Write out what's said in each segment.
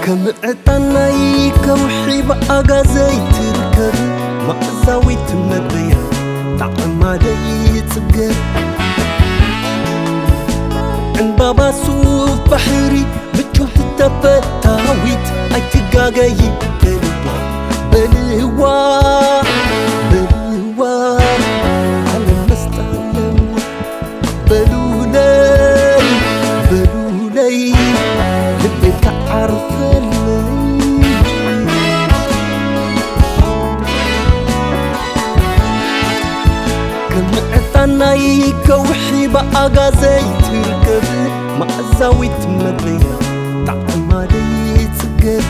ከም ዕጣናይ ከውሒ ብኣጋዘይ ትርከብ፣ ማእዛዊት መግበያ ጣዕማ ደይጽገብ። ዕምባባ ሱፍ ባሕሪ ምቹት ተፈታዊት ኣይትጋገይ በልዋ፣ በልዋ፣ በልዋ፣ ዓለም መስጣ ኣለዋ። በሉለይ፣ በሉለይ፣ ልበይ ክዓርፈለይ። ከም ዕጣናይ ከውሒ ብኣጋዘይ ትርከብ፣ መኣዛዊት መግበያ ጣዕማ ደይጽገብ።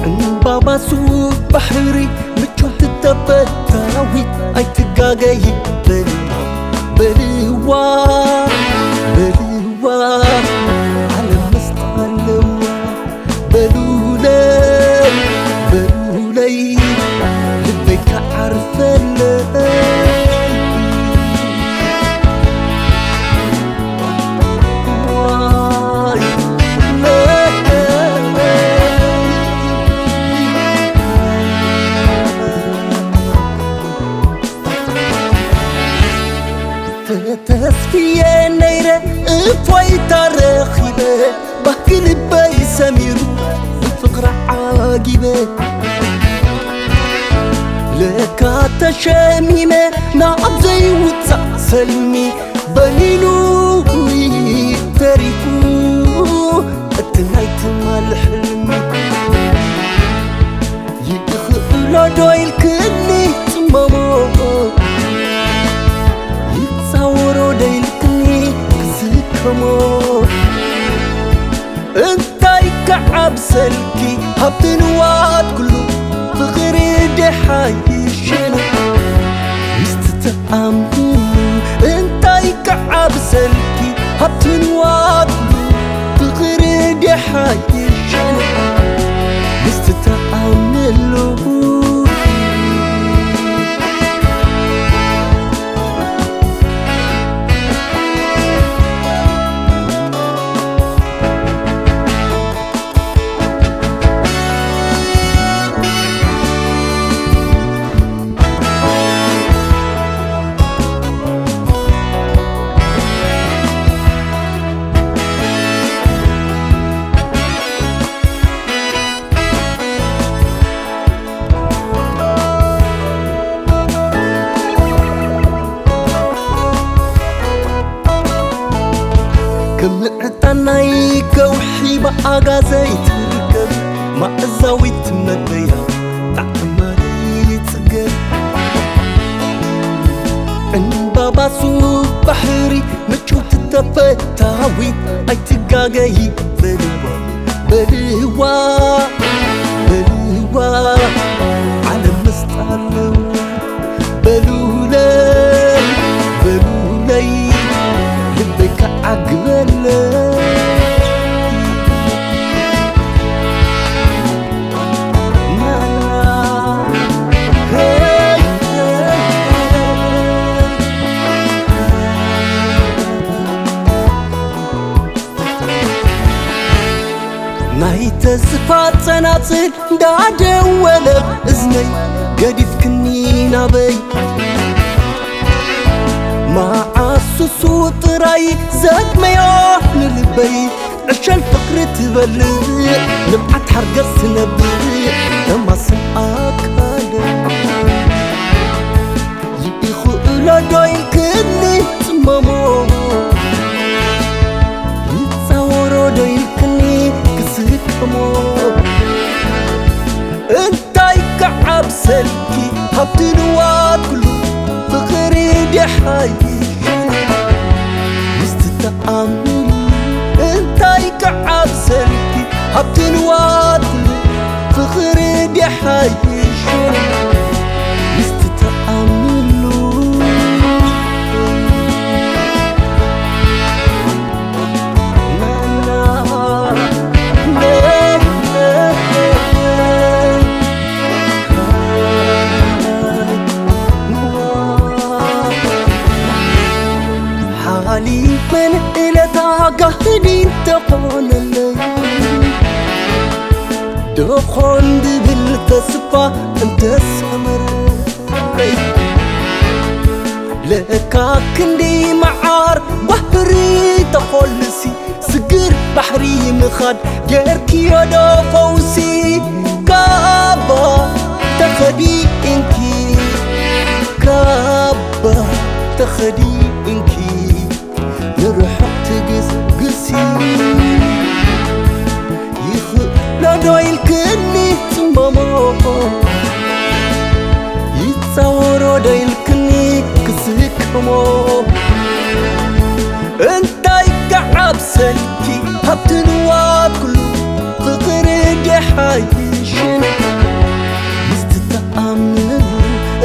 ዕምባባ ሱፍ ባሕሪ ምቹት ተፈታዊት ኣይትጋገይ በልዋ፣ በልዋ፣ በልዋ፣ ዓለም መስጣ ኣለዋ። በሉለይ፣ በሉለይ፣ ልበይ ክዓርፈለይ። ተተስፍየ ነይረ እፎይታ ረኺበ፣ ባህጊ ልበይ ሰሚሩ ብፍቕራ ዓጊበ። ለካ ተሸሚመ ናብ ዘይውጻእ ሰልሚ በኒኑ ተሪፉ እቲ ናይ ትማል ሕልሚ። ይኽእሎ ዶ ኢልክኒ ጽመሞ፣ ይጻወሮ ዶ ኢልክኒ ክስከሞ። እንታይ ክዓብሰልኪ ሃብቲ ንዋት ኩሉ ፍቕሪ ደሓይሽን ምስቲ ተኣምኑ። እንታይ ክዓብሰልኪ ሃብቲ ንዋት ኩሉ ፍቕሪ ደሓይሽን ምስቲ ተኣምሉ። ከም ዕጣናይ ከውሒ ብኣጋ ዘይትርከብ ማእዛዊት መግበያ ጣዕማ ዘይጽገብ ዕምባባ ሱፍ ባሕሪ ምቹት ተፈታዊት ኣይትጋገይ በልዋ በልዋ በልዋ ዓለም መስጣ ኣለዋ። በሉለይ በሉለይ ልበይ ክዓግበለይ። ናይ ተስፋ ጸናጽል እንዳደወለ እዝነይ ገዲፍክኒ ናበይ መዓስ እሱ ጥራይ ዘድመዮ ንልበይ ዕሸል ፍቕሪ ትበልዕ ንብዓት ሓርገጽ ትነብዕ ተማስል ኣካለ ይኽእሎ ዶ ኢልክኒ ጽመሞ ይጻወሮ ዶ ኢልክኒ ክስከሞ እንታይ ክዓብሰልኪ ሃብቲ ንዋት ኩሉ ፍቕሪ ደሓይሽን ምስቲ ተኣምኒ እንታይ ክዓብሰልኪ ሃብቲ ንዋት ኩሉ ፍቕሪ ደኾን ድብል ተስፋ እንተሰመረ ለካ ክንዲ መዓር ባህሪ ተኾልሲ ስግር ባሕሪ ምኻድ ጌርክዮ ዶ ፈውሲ ካባ ተኸዲንኪ ካባ ተኸዲንኪ ንርሑቕ ትግስግሲ ይኽእሎ ዶ ኢልክኒ ጽመሞ ይጻወሮ ዶ ኢልክኒ ክስከሞ እንታይ ክዓብሰልኪ ሃብቲ ንዋት ኩሉ ፍቕሪ ድሓይሽን ምስ ትተኣምኒ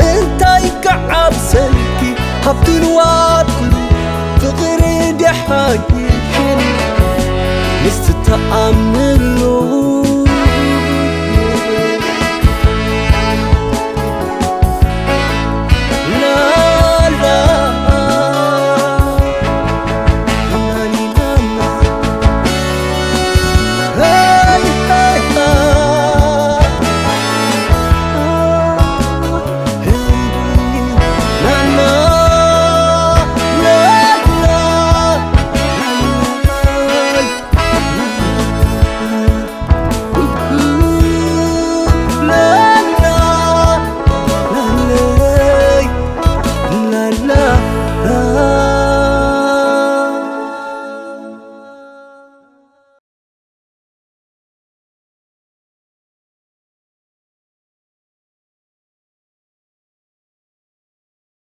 እንታይ ክዓብሰልኪ ሃብቲ ንዋት ኩሉ ፍቕሪ ድሓይሽን ምስ ትተኣምንሉ